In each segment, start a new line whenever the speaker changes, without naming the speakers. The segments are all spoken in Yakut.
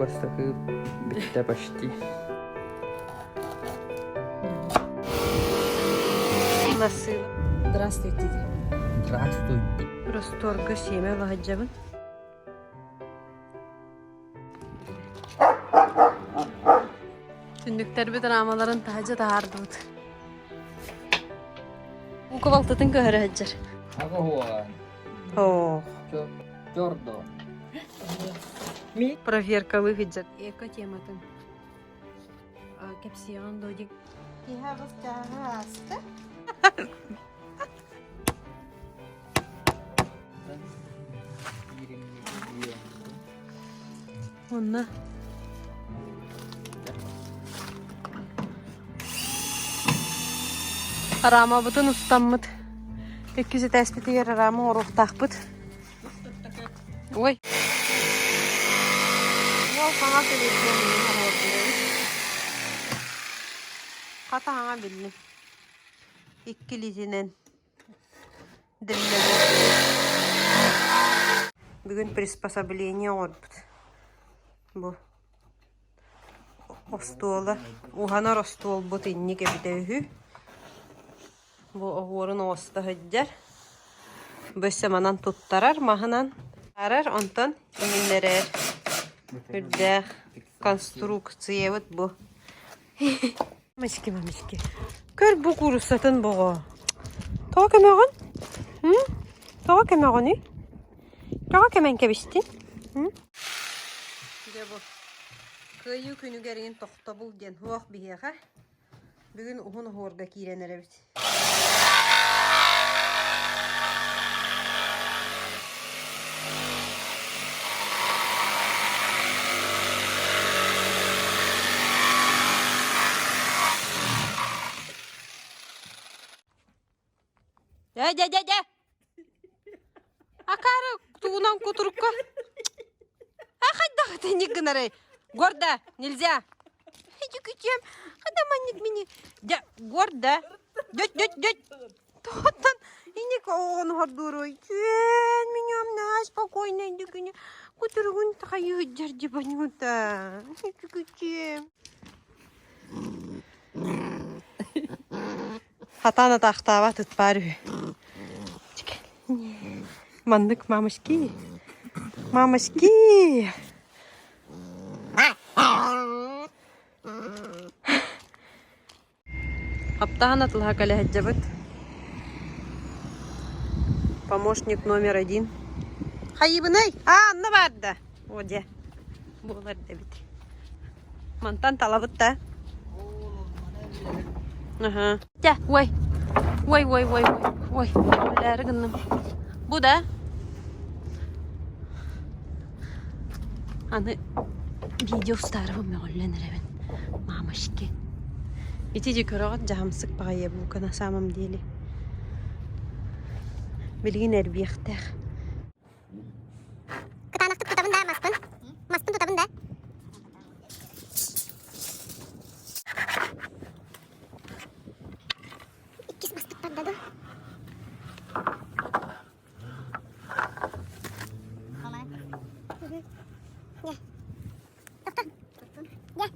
Бастакы бүттэ почти.
Массыына.
Здравствуйте.
Здравствуйте.
Росторга сиэмэ ылаһыдьабын. Түннүктэрбит рамаларын таһдьа таһаардыбыт. Ука балтытын көһөрө сылдьар.
Аҕа
Ох.
Чордо.
Ми проверкалыы сылдьар. Эко тематын кэпсиэҕин додик.
Киһи аҕыс чааһы ааста.
Онно Араамабытын устаммыт. Иккис этээспитигэр араама оҥоруохтаахпыт. Ой. Уол хаҥа билиитинэн мин оҥордум. Хата хаҥа биллим. Икки илиитинэн Бүгүн приспособление оҥорбут. Бу остуола уһанар остуолбут инник эбитэ үһү. Бу оһуорун оҥосто сылдьар. Бу өссө манан туттарар маһынан арар онтон иҥиннэрэр үрдээх конструкциябыт бу. Мамочки, мамочки. Көр бу кууруссатын боҕо. Тоҕо көмөҕүн? Тоҕо көмөҕүнүй? Тоҕо көмөн кэбистин? Дьэ бу Кыайыы күнүгэр иҥин тохтобул диэн суох биһиэхэ. Бүгүн уһун оһуорга киирэн эрэбит. Дьэ, дьэ, дьэ, дьэ! Акаары тугунан кутурукка? А хайдах итинник гынарый? Гордо, нельзя. Күчүм, хада манник мини. Дьэ, гордо. Дьөт, дьөт, дьөт. Тоттон иник оҕону хордууруй. Күөн, минем на спокойно күнү. Кутуругун тахайы дьарди банюта. Күчүм. Хатаан атаахтаабат ыт баар үһү. Маннык мамочки. Мамочки. Хаптаһан атылаһа кэлэ сылдьабыт. Помощник номер один. Хайыбыный? А, анна баарда. О, дьэ. Буолар да эбит. Мантан талабыт да. Аха. Дьэ, ой. Ой, ой, ой, ой. Ой, гынным. Бу да? Аны видео устаарыбын мөҕүллэн эрэбин. Мамочки. Ити дьи көрөҕүт дьаһамсык баҕайы бука на самом деле. Билигин эрбиэхтээх.
Кытаанахтык тутабын да маспын. Маспын тутабын да. Иккис маспыт барда ду. Дьэ. Тохто. Дьэ.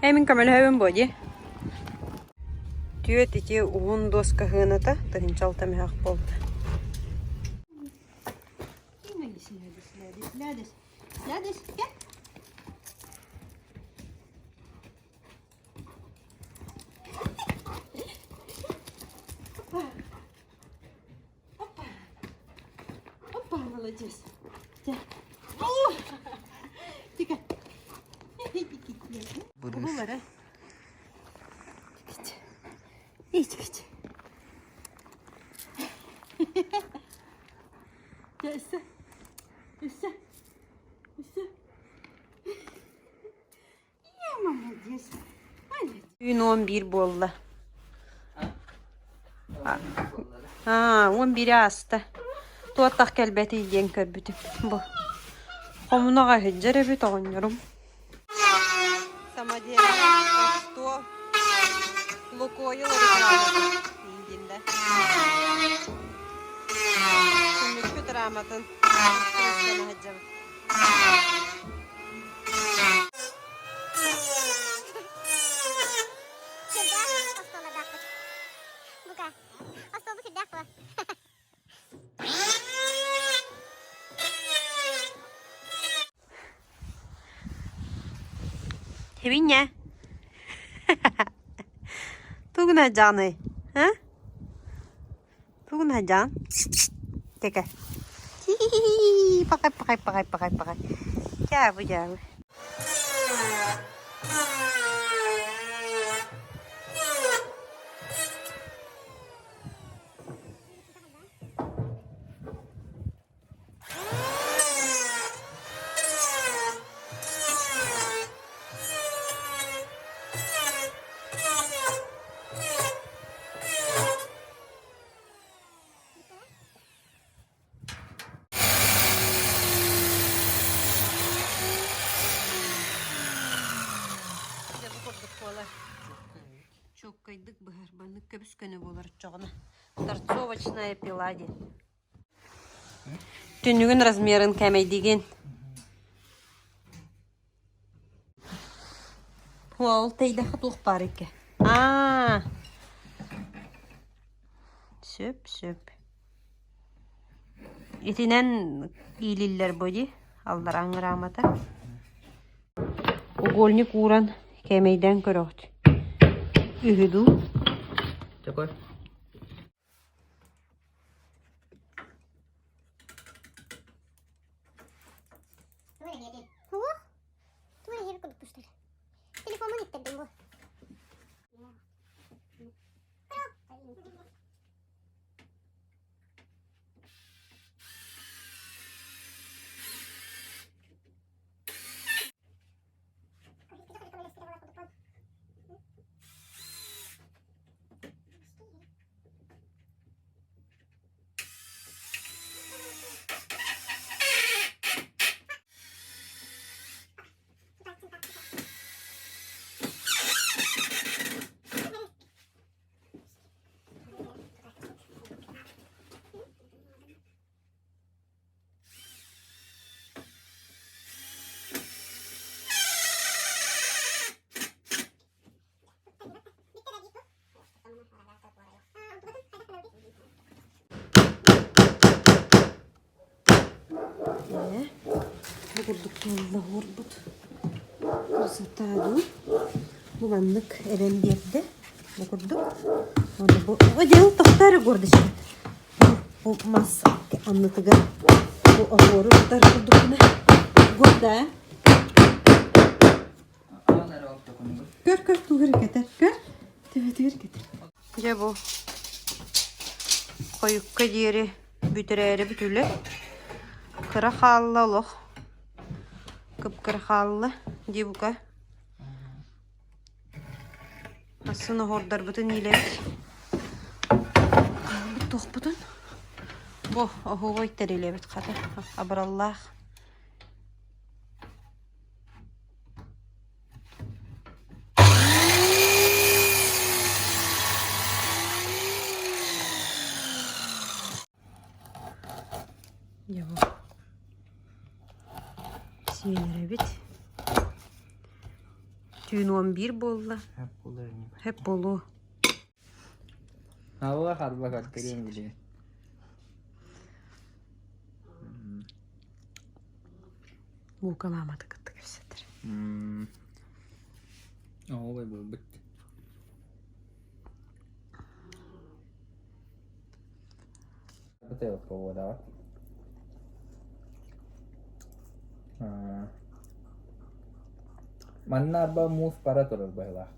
Ээ мин көмөлөһөбүн буо дии. Түөт ити уһун дуоска сыаната тыһыынча алта мөһөөх буолла. Опа, молодец. Тика. Булар, Ичкич. Өссө. Өссө. Өссө. Молодец. Түүн 11 буолла. Аа, 11 ааста. Туоттах кэлбэтий диэн көрбүтүм. Бу. Хомунаҕа сылдьар эбит оҕонньорум. Самодельный остуол. Лукойл рекламата. Индинде. Түннүкпүт раматын сылдьабыт.
Сүрдээх остуоллардаахпыт. Бука. Остуолбут сүрдээх буолар.
Тэбинньэ. Тугун сылдьаҕыный? А? Тугун сылдьаҕын? Тэкэ. Хи-хи-хи, пахай, пахай, пахай, пахай, пахай. Дьаабы, дьаабы. Дьэ бу курдук буолар. Чуоккайдык быһар, маннык көбүс-көнө буолар оччоҕуна. Торцовочная пила диэн. Түннүгүн размерын кээмэйдиигин. Ол тэйдэххэ туох баар икки. Аа. Сөп, сөп. Итинэн иилиллэр бу дии, алларааҥ грамота. Угольник ууран кээмэйдээн көрөҕүт. Үһү дуу?
Такой.
Уох, тугу эрэ курдук тустар. Телефоммун иттэрдим бу.
Бу курдук туолла уорбут. Красота дуу. Бу маннык эбэн биэрдэ. Бу курдук. Уонна бу О, тохтоо эрэ гордочка. Бу мас аннытыгар бу оһуору тутар курдукпуна. Горда. Көр, көр, тугу эрэ кэтэр. Көр. Төбөтүгэр кэтэр. Дьэ бу хойукка диэри бүтэрээри бүтүлэ. Кыра хаалла олох. Кып-кыра хаалла дии бука. Асын оһуордарбытын иилэбит. Хаалбыт туохпутун. Бу оһуобай тэрилэбит хата абыраллаах. Дьэ бу сиэнэрэбит. Түүн 11 буолла. Хэп буолуо.
Алла харба көрдөрүөм билигин.
Лука маамата кытта кэпсэтэр.
Оҕолой буолбут. Бутылка Манна арба муус бара турар быһыылаах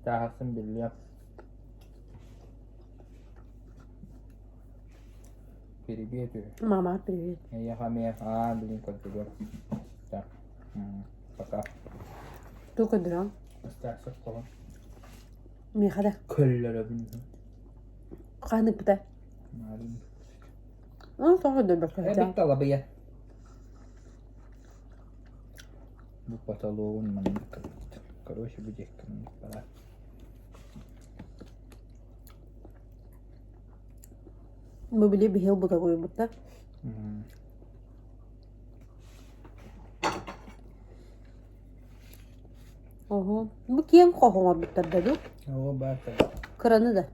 Тааһахсын биллиэ Привет үһү.
Мама, привет.
Эйиэхэ эмиэ аа билин көрдүгүм. Так, пока.
Туох көрдөрөҕүн?
Астаах холон.
Миэхэ да.
Көллөрөбүн.
Хаһан ыппыта? Ну, тоҕо көрдөрбөккө
Эбит талабыйа. Бу потологун маннык Короче, бу диэкки маннык баар.
Бу били биһил бутагуйбуттар. Оһо. Бу киэҥ хоһ оҥорбуттар да дуу?
Оо, баар
Кыраны да.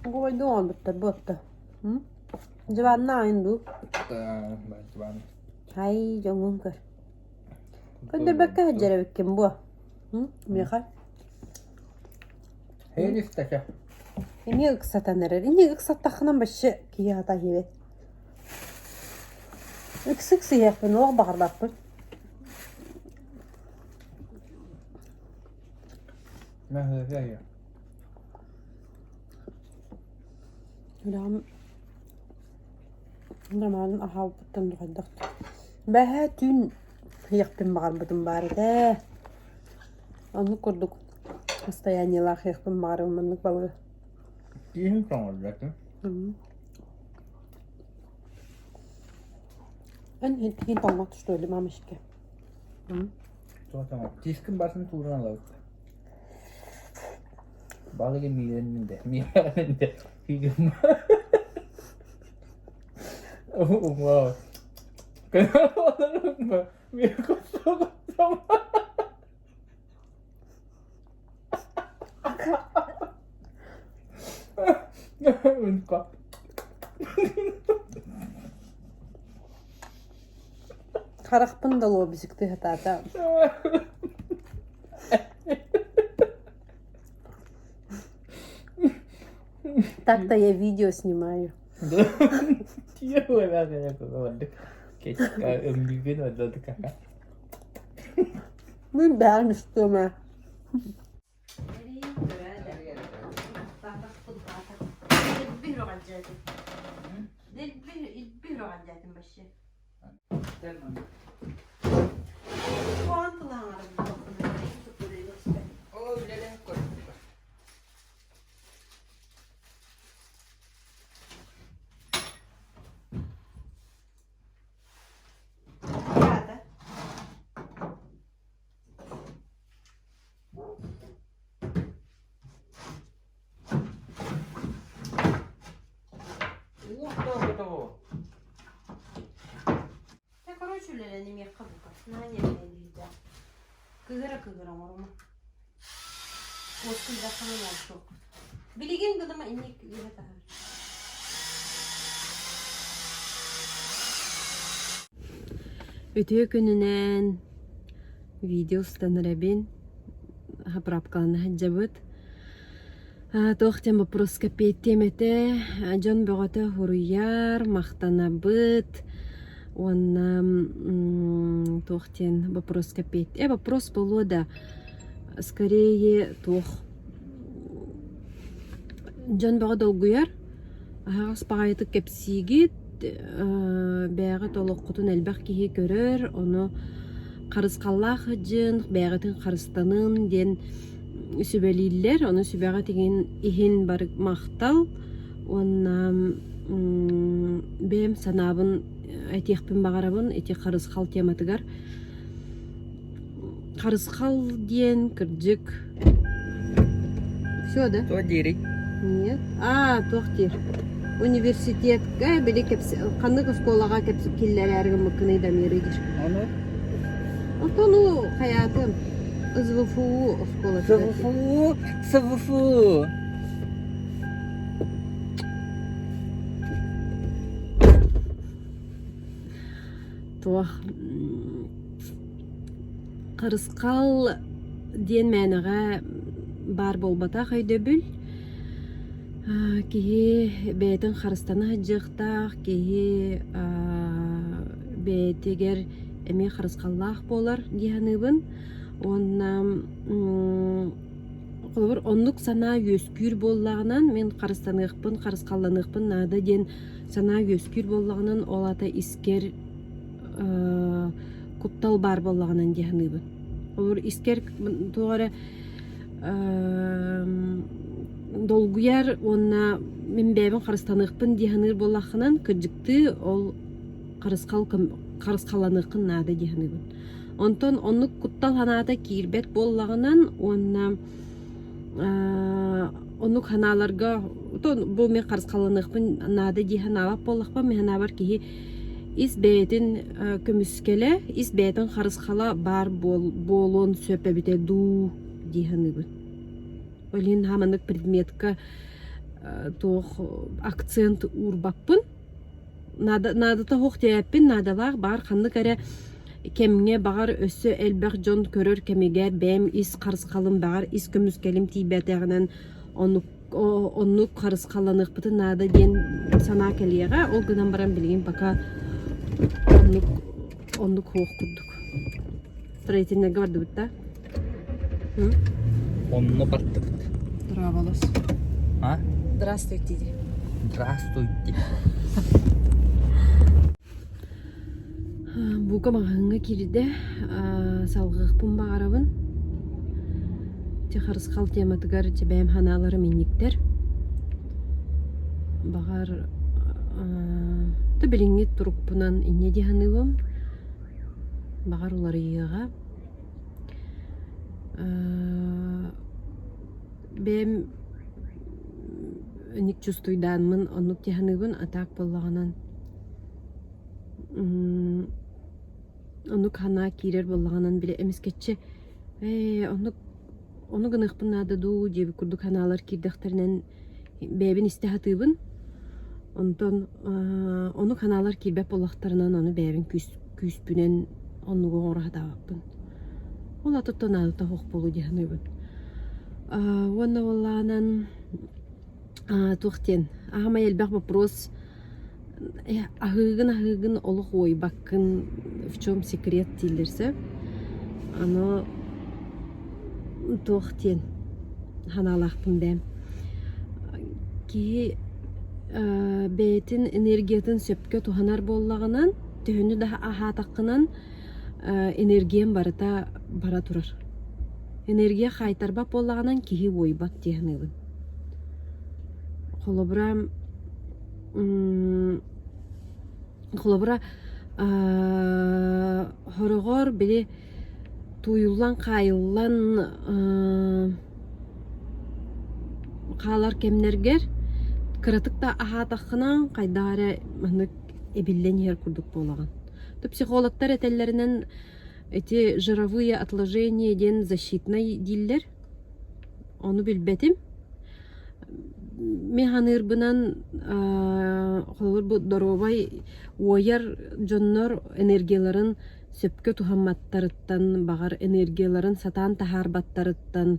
Оҕойду оҥорбуттар буотта. Дьыбанна айын дуу?
Дьыбан.
Ай, дьоҥҥун көр. Көрдөрбөккө сылдьар эбиккин буо. Миэхэ.
Һэйэн истэкэ.
Эмиэ ыксатан эрэр. Инник ыксаттаххына вообще киһи хата иһибэт. Ыксык сыһыахпын олох баҕарбаппын. Үлэҕим романын аһаабыппыттан хайдах Бэһээ түүн иһиэхпин баҕарбытым баар этэ. Оннук курдук состояниелаах иһиэхпин баҕарабын маннык балыгы.
Киһим тоҥорбатын.
Эн иһин тоҥмот что ли мамочки?
Тискин барытын тууран ылабыт. Балыгы миирэннин де. Миирэннин де. Кигим. Уҥа.
Харахпын да лобзиктыы сатаата. Так-то я видео снимаю. Мин бэйэм истиэм ээ. Та короче үлэлэнимиэххэ бука. Наһаа ньиэрбинэйдиирдээх. Кыыһыра кыыһыра оҥорума. Уоскуйдаххына оҥорсуохпут. Билигин гыныма инник үөһэ таһаар. Үтүө күнүнэн видео устан эрэбин. Заправкалана сылдьабыт. Туох диэн боппуруоска эппиэттиэм этэ. Дьон бөҕөтө суруйар, махтанабыт уонна туох диэн боппуруоска эппиэт э вопрос буолуо да скорее туох дьон бөҕө долгуйар аһаҕас баҕайытык кэпсиигит бэйэҕит олоххутун элбэх киһи көрөр ону харысхаллаах сылдьын бэйэҕитин харыстанын диэн сүбэлииллэр ону сүбэҕит иһин бары махтал уонна бэйэм санаабын этиэхпин баҕарабын ити харысхал тематыгар харысхал диэн кырдьык все да
Туох диирий?
Нет. А, туох диир. Университетка били кэпс ханнык оскуолаҕа кэпс киллэрээри гыммыккыный Дамиры диир.
Ону?
Оттон уу хайаатым СВФУ оскуолатыгар.
СВФУ, СВФУ.
Туох харысхал диэн мээнэҕэ баар буолбатах өйдөбүл. Киһи бэйэтин харыстана сылдьыахтаах, киһи бэйэтигэр эмиэ харысхаллаах буолар дии саныыбын. Уонна холобур оннук санаа үөскүүр буоллаҕынан мин харыстаныахпын, харысхалланыахпын наада диэн санаа үөскүүр буоллаҕынан ол аата искэр. Куттал баар буоллаҕынан дии саныыбын. Олор искэр туох эрэ долгуйар уонна мин бэйэбин харыстаныахпын дии саныыр буоллаххынан, кырдьыктыы ол харысхал харысхалланыаххын наада дии саныыбын. Онтон оннук куттал санаата киирбэт буоллаҕынан уонна оннук санааларга бу мин харысхалланыахпын наада дии санаабат буоллахпын, мин санаабар киһи ис бэйэтин көмүскэлэ, ис бэйэтин харысхала баар буолуон сөп эбитэ дуу дии саныыбын. Ол иһин маннык предметка туох акцент уурбаппын. Наада, наадата суох диэбэппин, наадалаах баар ханнык эрэ кэмҥэ баҕар өссө элбэх дьон көрөр кэмигэр бэйэм ис харысхалым баҕар ис көмүскэлим тиийбэтэҕинэн оннук оннук харысхалланыахпытын наада диэн санаа кэлиэҕэ. Ол гынан баран билигин пока оннук оннук суох курдук. Строительнайга бардыбыт да?
Онно бардыбыт.
Здраволос.
А?
Здравствуйте.
Здравствуйте.
Бука маҕаһыыҥҥа киирдэ, салҕыахпын баҕарабын. Ити харысхал тематыгар бэйэм санааларым инниктэр. Баҕар, то билиҥҥи турукпунан инньэ дии саныыбын. Баҕар уларыйыаҕа. Бэйэм инник чувствуйдаанмын оннук дии саныыбын, а так буоллаҕынан Оннук санаа киирэр буоллаҕынан били эмискэччи ээ оннук ону гыныахпын наада дуу диэбит курдук санаалар киирдэхтэринэн бэйэбин истэ сатыыбын. Онтон оннук санаалар киирбэт буоллахтарынан ону бэйэбин күүспүнэн оннугу оҥоро сатаабаппын. Ол атыттан наадата суох буолуо дии саныыбын. Уонна буоллаҕынан туох диэн аһамай элбэх вопрос Аһыыгын-аһыыгын олох уойбаккын, в чем секрет дииллэр сөп. Аны туох диэн санаалаахпын бэйэм. Киһи бэйэтин энергиятын сөпкө туһанар буоллаҕынан, төһөнү да аһаатаххынан энергиям барыта бара турар. Энергия хаайтарбат буоллаҕынан киһи уойбат дии саныыбын. Холобура, Холобура, хороҕор били тууйуллан-хаайыллан хаалар кэмнэргэр кыратык да аһаатаххына хайдах эрэ маннык эбиллэн иһэр курдук буолаҕын. То психологтар этэллэринэн ити жировые отложения диэн защитнай дииллэр. Ону билбэтим. Мин саныырбынан, холобур, бу доруобай уойар дьоннор энергияларын сөпкө туһамматтарыттан, баҕар, энергияларын сатаан таһаарбаттарыттан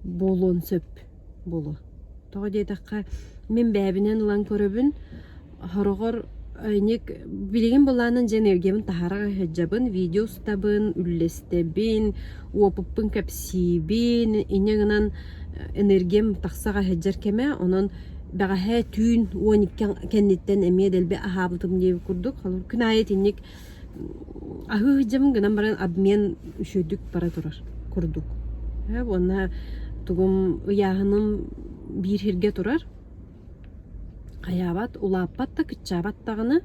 буолуон сөп буолуо. Тоҕо диэтэххэ, мин бэйэбинэн ылан көрөбүн, Сороҕор инник билигин былаанын дьэ энергиябын таһаара сылдьабын, видео устабын, үллэстэбин, уопуппун кэпсиибин, инньэ гынан энергиям тахса сылдьар кэмэ, онон бэҕэһээ түүн 12 кэнниттэн эмиэ дэлби аһаабытым диэбит курдук, күн аайы итинник аһыы сылдьабын гынан баран обмен үчүгэйдик бара турар курдук. Уонна тугум ыйааһыным биир сиргэ турар. Хайаабат, улааппат да, кыччаабат даҕаны.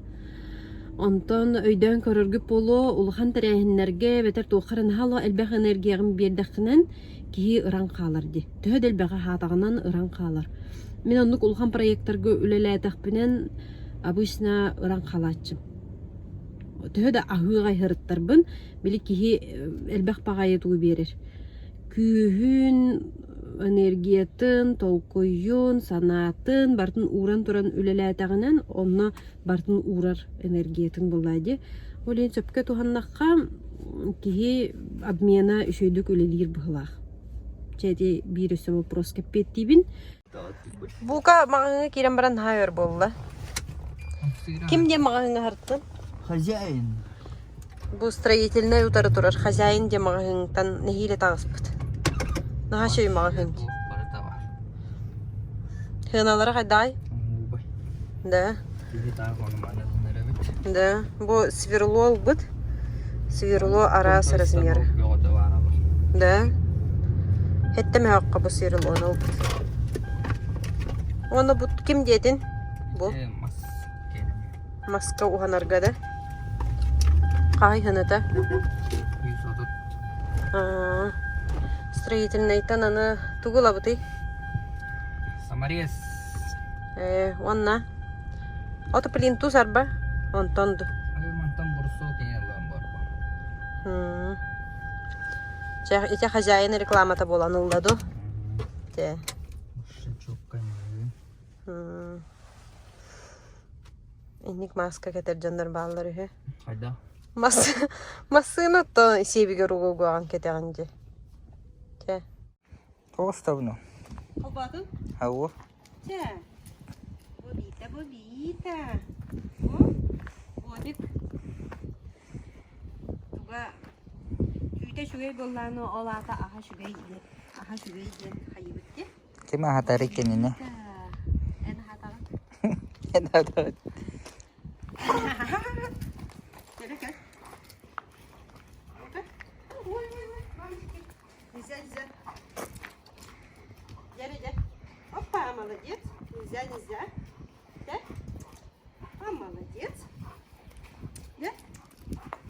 Онтон өйдөөн көрөргүт буолуо, улахан тэрээһиннэргэ эбэтэр туохха эрэ наһаа элбэх энергияҕын биэрдэххинэн киһи ыран хаалар дии. Төһө да элбэҕи аһаатаҕынан ыран хаалар. Мин оннук улахан проектарга үлэлээтэхпинэн обычно ыран хаалааччым. Төһө да аһыы аҕай били киһи элбэх баҕайы тугу биэрэр. Күүһүн, энергиятын, толкуйун, санаатын барытын ууран туран үлэлээтэҕинэн, онно барытын уурар энергиятын буллаа дии. Ол иһин сөпкө туһаннахха, киһи обмена үчүгэйдик үлэлиир быһыылаах. Чэ ити биир өссө вопрос кэппиэттиибин. Бука маҕаһыыҥҥа киирэн баран наһаа өр буолла. Ким диэн маҕаһыыҥҥа аһартын?
Хозяин.
Бу строительнай утары турар хозяин диэн маҕаһыынтан нэһиилэ таҕыспыт. Наһаа үчүгэй маҕаһыын.
Барыта бар.
Сыаналара хайдаҕай? Да.
Киһи таах ону маны ылынар эбит.
Да. Бу сверло ылбыт. Сверло араас размера. Да? Хэттэ мөһөххө бу сверлону ылбыт. Уонна бу ким диэтин? Бу? Маска уһанарга да? Хаһай хыныта? Строительнайтан аны тугу ылабытый?
Саморез.
Ээ, уонна Ото плинтус арба онтон ду.
Мантан бурсу кенеллан барба.
Чэ, ити хозяин рекламата буолан ылла ду. Те. Инник маска кэтэр дьоннор бааллар үһү.
Хайда?
Мас массыына то сиэбигэр угугуаҕын кэтэҕин дьи. Те.
Тоҕус
Холбоотун?
Хау.
Чэ, бобита, бобита. О, Бодик. Туга түүтэ үчүгэй буоллааны ол аата аһа үчүгэй диэн аһа үчүгэй диэн хайыбыт дии.
Ким аһатары кинини?
Эн аһатаҕын.
Эн аһатаҕын.
Кэлэ кэл. Ой, ой, ой, мамочки. Нельзя, нельзя. Дядя, дядя. Опа, молодец. Нельзя, нельзя. Да? А, молодец. Да?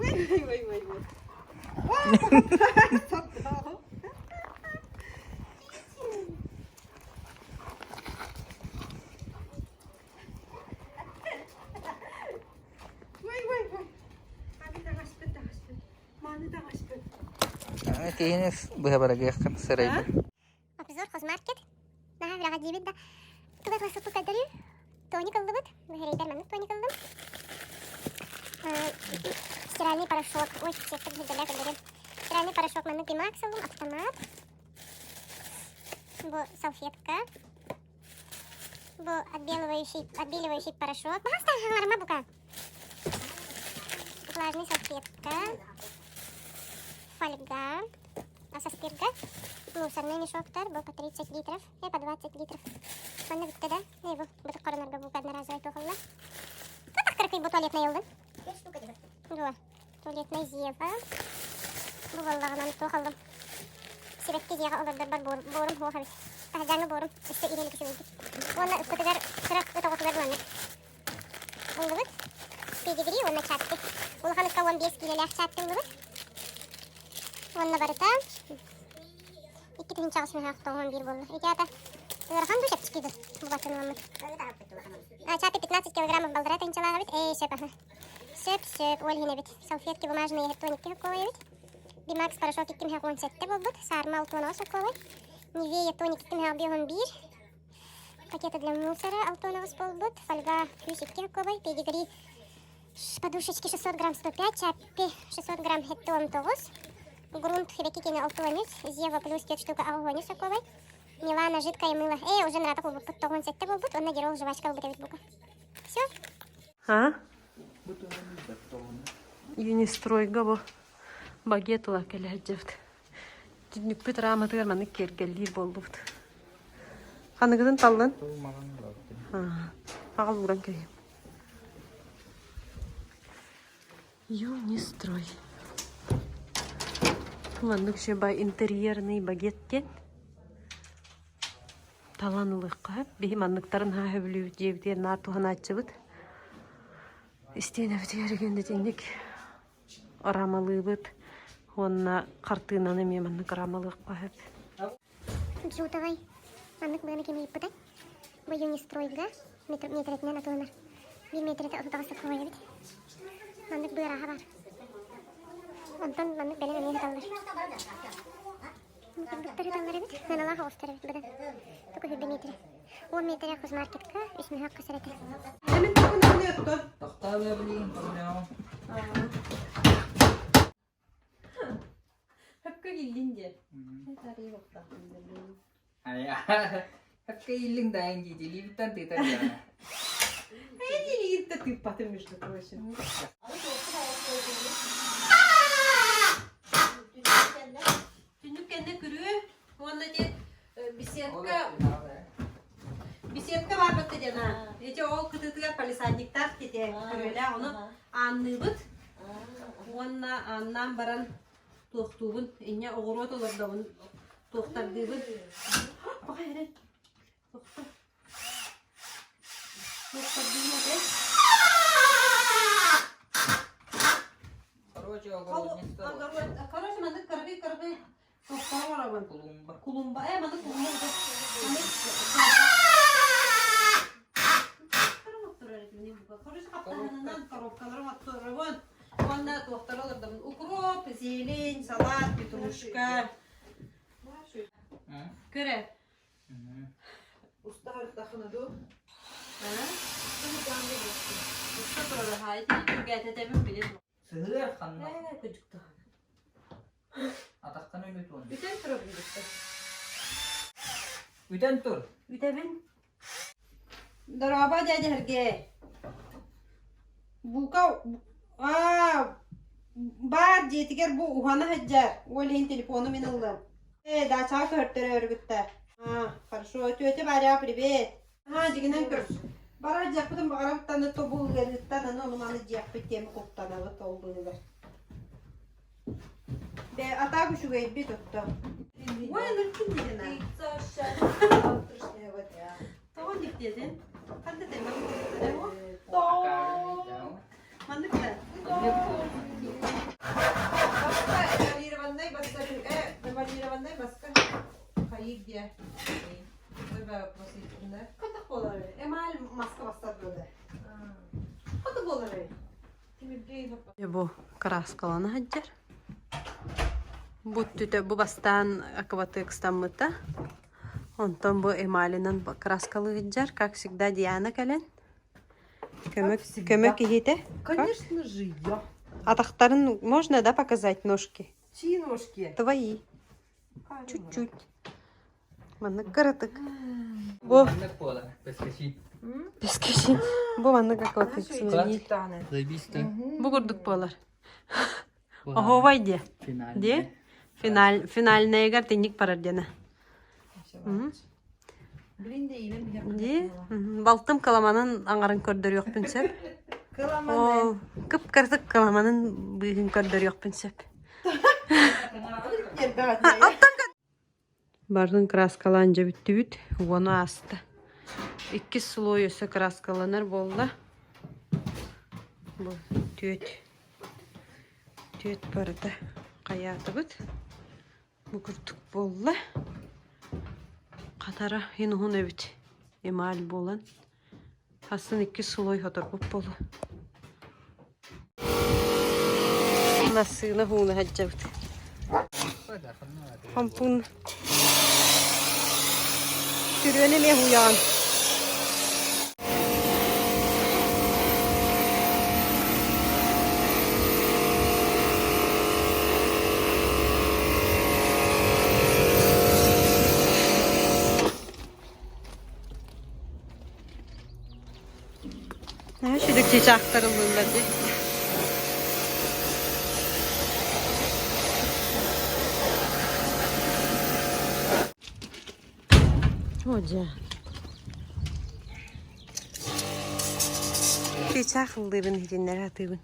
Ой, ой, ой, ой, ой. О, Ой, ой, ой. Маны таҕаспыт, таҕаспыт. Маны таҕаспыт.
Киһини быһа барагыаххын сырайбын.
Обзор хозмаркет. Наһаа үлэҕэ диибит да. Туга туга көрдөрүү. Тоник ыллыбыт. Быһырыйдар маннык тоник ыллым. Стиральный порошок. Ой, сеттик билдэлэ көрдөрүм. Стиральный порошок маннык Бимакс ыллым, автомат. Бу салфетка. Бу отбеливающий, отбеливающий порошок. Пожалуйста, бука. Влажная салфетка. Фольга. Асаспирга. Мусорный мешоктар бу по 30 литров и по 20 литров. Манна бүтте да? Не бу. Бутык коронарга бу одноразовый тухалла. Тутах кыркый бу туалетный ылдым. Дуа. Туалетный зева. Бу боллаҕынан туох ыллым. Сибэкки дьиэҕэ олордорбор буорум хуох эбит. Таһырдьааҥҥы буорум өссө иһэ илик үчүгэйдик. Уонна ыккытыгар кыра ыт оҕотугар маннык ыллыбыт. Педигри уонна чаппи. Улахан ыкка 15 киилэлээх чаппи ыллыбыт. Уонна барыта 2891 буолла. Ити аата ыарахан дуу чэпчэки дуу бу ламмыт. Чаппи 15 килограммов балдыра тыһыынчалаах эбит. Ээ, сөп аха. Сөп, сөп, ол иһин эбит. Салфетки бумажные тоникки соккуолай эбит. Бимакс порошок 217 буолбут. Саарма 6 соккуолай. Нивея тоник 251. Пакеты для мусора алтоновый буолбут. Фольга плюс 2 соккуолай. Педигри подушечки 600 грамм 105, чаппи 600 грамм хеттон тоҕус. Грунт хебекикини алтуанүс, Зева плюс 4 штука аҕуһуонүс соккуолай. Милана жидкое мыло. Ээ, уже наратах буолбуппут 97 буолбут. Онно герол жвачка ылбыт эбит бука. Все.
А? Юнистройга бу багет ыла кэлээдьэбит. Түннүкпүт раматыгар маннык киэргэллиир буоллубут. Ханыгытын таллын? Аҕал ууран кэбиһиэм. Юнистрой. Маннык үчүгэй интерьерный багет диэн Талан ылыахха сөп. Биһи манныктарын наһаа сөбүлүүбүт дьиэбитигэр наар туһанааччыбыт. Истиэнэбитигэр игин итинник рамалыыбыт уонна хартыынаны эмиэ маннык рамалыахха сөп.
Джутовай маннык быаны ким ыйыппытай? Бу Юнистройга метрэтинэн атыланар. Биир метрэтэ 39 сокуобай эбит. Маннык быарааһа баар. Онтон маннык бэлэм эмиэ сыталлар. Кыргыттар ыталлар эбит, сыаналаах оҕустар эбит быдан. Тугу сүүрбэ миэтэрэ. 10 миэтэрэ хозмаркетка, үс мөһөөх хас эрэтэ.
Эмин тугун өттө.
Тохтоо блин,
Хөпкө киллин диэ.
Хөпкө иллиң дайын дии, либиттан тыытар дьаана.
Илиитте тыыппатым между прочим. Түннүк кэннэ күрүө уонна ди беседка беседка баар батта диэн Ити ол кытыытыгар палисадниктаах тите күрүөлээх ону аанныыбыт. Уонна ааннаан баран туохтуубун, инньэ оҕуруот олордобун, туохтардыыбын. Пока эрэн. Тохто. Туохтардыыбын этэ.
Короче, огородница.
Огород. Короче, маннык кыргый-кыргый туохтары оҥоробун.
Клумба.
Клумба. Э, маннык клумба. Маннык Короче, хаптаһынынан коробкалары оттуоробун. Уонна туохтары олордобун. Укроп, зелень, салат, петрушка. Көрө.
Уста ыртахына ду.
Уста турар аһаа. Итини түргээтэтэмин билин.
Сыһыар ханна?
Ээ, кыдьыкта.
Атахтан өлүт уон.
Бүтэн турар бүттэ.
Бүтэн тур.
Бүтэбин. Дорообо дядя Сергей. Бука аа баар дьиэтигэр бу уһана сылдьар. Ол иһин телефону мин ыллым. Ээ, дачаҕа көһөртөрө өрүгүттэ. Аа, хорошо. Тетя Варя, привет. Аа, дьигинэн көрс. Барар дьиэхпитин баҕарабыттан тобул ыарыыттан аны ону маны дьиэхпит диэн куттанабыт ол быыһыгар. Бээ, атаак үчүгэйбит отто. Ой, ыныркын дедин аа. Тоҕо диктиэтин? Ханна тэмэ Маннык да.
Баста эмалированный баста эмалированный маска хайык диэ.
Хата буолар. Эмаль маска бастар буолар. Хата буолар. Бу кырааскалана сылдьар. Бу түтэ бу бастаан акватекстаммыта. Онтон бу эмалинан краскалыы сылдьар. Как всегда Диана кэлэн көмө, көмө киһитэ.
Конечно же я.
Атахтарын можно, да, показать ножки?
Чьи ножки?
Твои. Чуть-чуть. Маннык кыратык. Бу
Маннык буолар, пескачи.
пескачи. Бу маннык акватекс.
Заебись-то.
Бу курдук буолар. Оһуобай диэ.
Финальный.
Диэ? Финаль, финальныйыгар тинник барар диэнэ. Дии? Балтым кыламанын аҥарын көрдөрүөхпүн сөп. Ол кып-кырытык кыламанын быыһын көрдөрүөхпүн сөп. Барын краскалаан дьэ бүттүбүт, уону ааста. Иккис слой өссө краскаланар буолла. Бу түөт. Түөт барыта хайаатыбыт. Бу курдук буолла. Хатара иһин уһун эбит. Эмаль буолан. Хасын иккис слой хоторбут буолуо. Массыына һууна сылдьабыт. Хампуун Түрүөнү эмиэ һууйаҕын. Наһаа үчүгэй чыычаахтар ыллыыллар дии. О, дьэ. Чыычаах ыллыырын иһитиннэрэ сатыыбын.